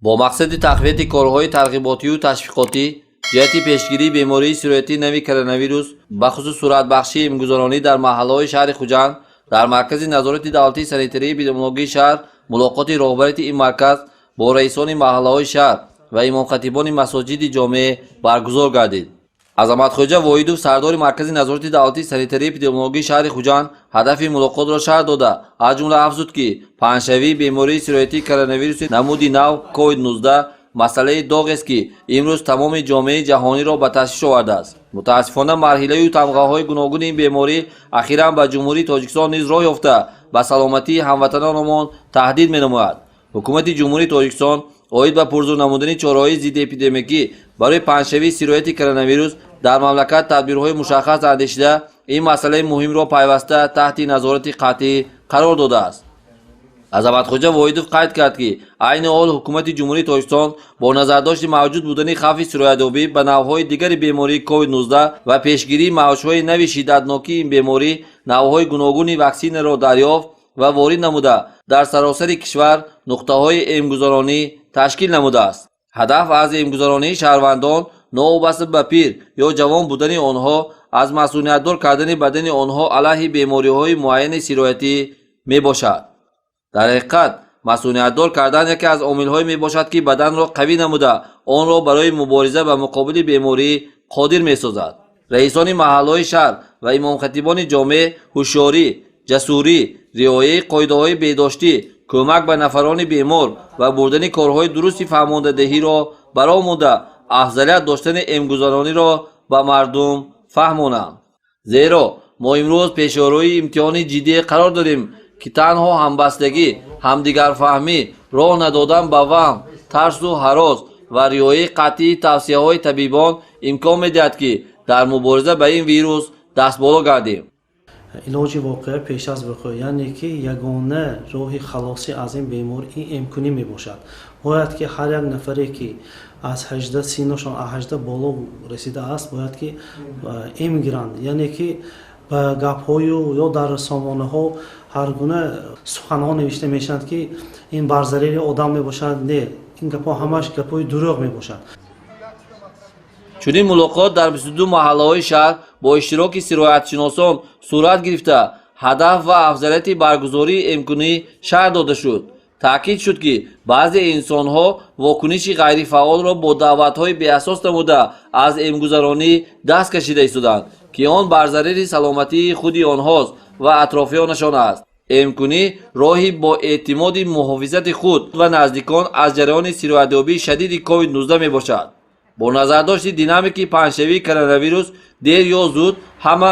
Бо мақсади тақвияти корҳои тарғиботию ташвиқотӣ ҷиҳати пешгирии бемории сироятии нави коронавирус, бахусус суръатбахшии эмгузаронӣ дар маҳаллаҳои шаҳри Хуҷанд, дар Маркази назорати давлатии санитарии эпидемиологии шаҳр мулоқоти роҳбарияти ин марказ бо раисони маҳаллаҳои шаҳр ва имомхатибони масоҷиди ҷомеъ баргузор гардид. Азаматхоҷа Воҳидов, сардори Маркази назорати давлатии санитарии эпидемиологии шаҳри Хуҷанд, ҳадафи мулоқотро шарҳ дода, аз ҷумла афзуд, ки паҳншавии бемории сироятии коронавируси намуди нав COVID-19 масъалаи доғест, ки имрӯз тамоми ҷомеаи ҷаҳониро ба ташвиш овардааст. Мутаассифона, марҳилаю тамғаҳои гуногуни ин беморӣ ахиран ба Ҷумҳурии Тоҷикистон низ роҳ ёфта, ба саломатии ҳамватанонамон таҳдид менамояд. Ҳукумати Ҷумҳурии Тоҷикистон оид ба пурзур намудани чораҳои зидди эпидемикӣ барои паҳншавии сирояти коронавирус дар мамлакат тадбирҳои мушаххас андешида, ин масъалаи муҳимро пайваста таҳти назорати қатъӣ қарор додааст. Азаматхоҷа Воҳидов қайд кард, ки айни ҳол Ҳукумати Ҷумҳурии Тоҷикистон бо назардошти мавҷуд будани хавфи сироятёбӣ ба навъҳои дигари бемории COVID-19 ва пешгирии мавҷҳои нави шиддатнокии ин беморӣ навъҳои гуногуни ваксинаро дарёфт ва ворид намуда, дар саросари кишвар нуқтаҳои эмгузаронӣ ташкил намудааст. Ҳадаф аз эмгузаронии шаҳрвандон, новобаста ба пир ё ҷавон будани онҳо, аз масуниятдор кардани бадани онҳо алайҳи бемориҳои муайяни сироятӣ мебошад. Дар ҳақиқат, масуниятдор кардан яке аз омилҳое мебошад, ки баданро қавӣ намуда, онро барои мубориза ба муқобили беморӣ қодир месозад. Раисони маҳаллаҳои шаҳр ва имомхатибони ҷомеъ ҳушёрӣ, ҷасурӣ, риояи қоидаҳои беҳдоштӣ, кӯмак ба нафарони бемор ва бурдани корҳои дурусти фаҳмондадиҳиро ба роҳ монда, афзалият доштани эмгузарониро ба мардум фаҳмонанд, зеро мо имрӯз пешорои имтиҳони ҷиддие қарор дорем, ки танҳо ҳамбастагӣ, ҳамдигарфаҳмӣ, роҳ надодан ба ваҳм, тарсу ҳарос ва риояи қатъии тавсияҳои табибон имкон медиҳад, ки дар мубориза ба ин вирус дастболо гардем. Илоҷи воқеа пеш аз вуқӯъ, яъне ки ягона роҳи халосӣ аз ин беморӣ ин эмкунӣ мебошад. Бояд ки ҳар як нафаре, ки аз 18, синнашон аз 18 боло расидааст, бояд ки эм гиранд. Яъне ки ба гапҳою ё дар сомонаҳо ҳар гуна суханҳо навишта мешаванд, ки ин бар зарари одам мебошад. Не, ин гапҳо ҳамаш гапҳои дурӯғ мебошад. Чунин мулоқот дар 22 маҳаллаҳои шаҳр бо иштироки сироятшиносон сурат гирифта, ҳадаф ва афзалияти баргузории эмкунӣ шарҳ дода шуд. Таъкид шуд, ки баъзе инсонҳо вокуниши ғайрифаъолро бо даъватҳои беасос намуда, аз эмгузаронӣ даст кашида истоданд, ки он бар зарари саломатии худи онҳост ва атрофиёнашон аст. Эмкунӣ роҳи боэътимоди муҳофизати худ ва наздикон аз ҷараёни сироятёбии шадиди COVID-19 мебошад. Бо назардошти динамики паҳншавии коронавирус, дер ё зуд ҳама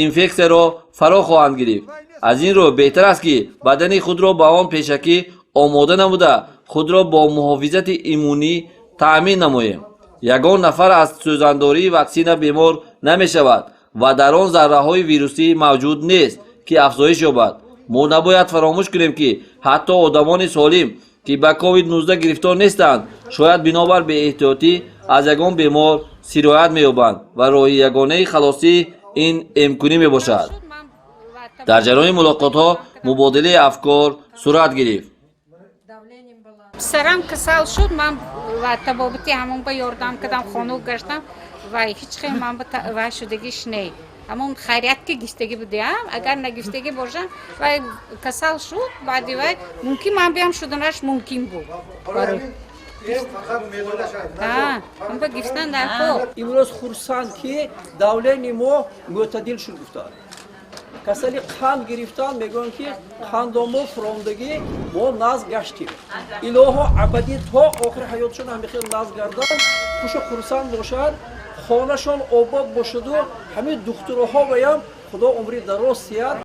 инфексияро фаро хоҳанд гирифт. Аз ин рӯ, беҳтар аст, ки бадани худро ба он пешакӣ омода намуда, худро бо муҳофизати иммунӣ таъмин намоем. Ягон нафар аз сӯзандории ваксина бемор намешавад ва дар он зарраҳои вирусӣ мавҷуд нест, ки афзоиш ёбад. Мо набояд фаромӯш кунем, ки ҳатто одамони солим, ки ба COVID-19 гирифтор нестанд, шояд бинобар беэҳтиётӣ аз ягон бемор сироят меёбанд ва роҳи ягонаи халосӣ ин эмкунӣ мебошад. Дар ҷараёни мулоқотҳо мубодилаи афкор сурат гирифт. Писарам касал шуд, ман ва табобати ҳамон ба ёрдам кардам, хону гаштам ва ҳеҷ хел ман ба ва шудагиш не. Ҳамон хайрият, ки гифтагӣ будиам, агар нагифтагӣ бошам, вай касал шуд, баъди вай мумкин ман биям шуданаш мумкин буд. Ба гифтан дар кор. Имрӯз хурсанд, ки давление мо мӯътадил шуд, гуфтанд. Касали қанд гирифтан, мегӯянд, ки қандомо фурондагӣ, мо наз гаштем. Илоҳо, абадӣ то охири ҳаётшон ҳамин хел наз гардан, хушу хурсанд бошад, хонашон обод бошаду ҳамин духтуроҳо ваям Худо умри дароз диҳад.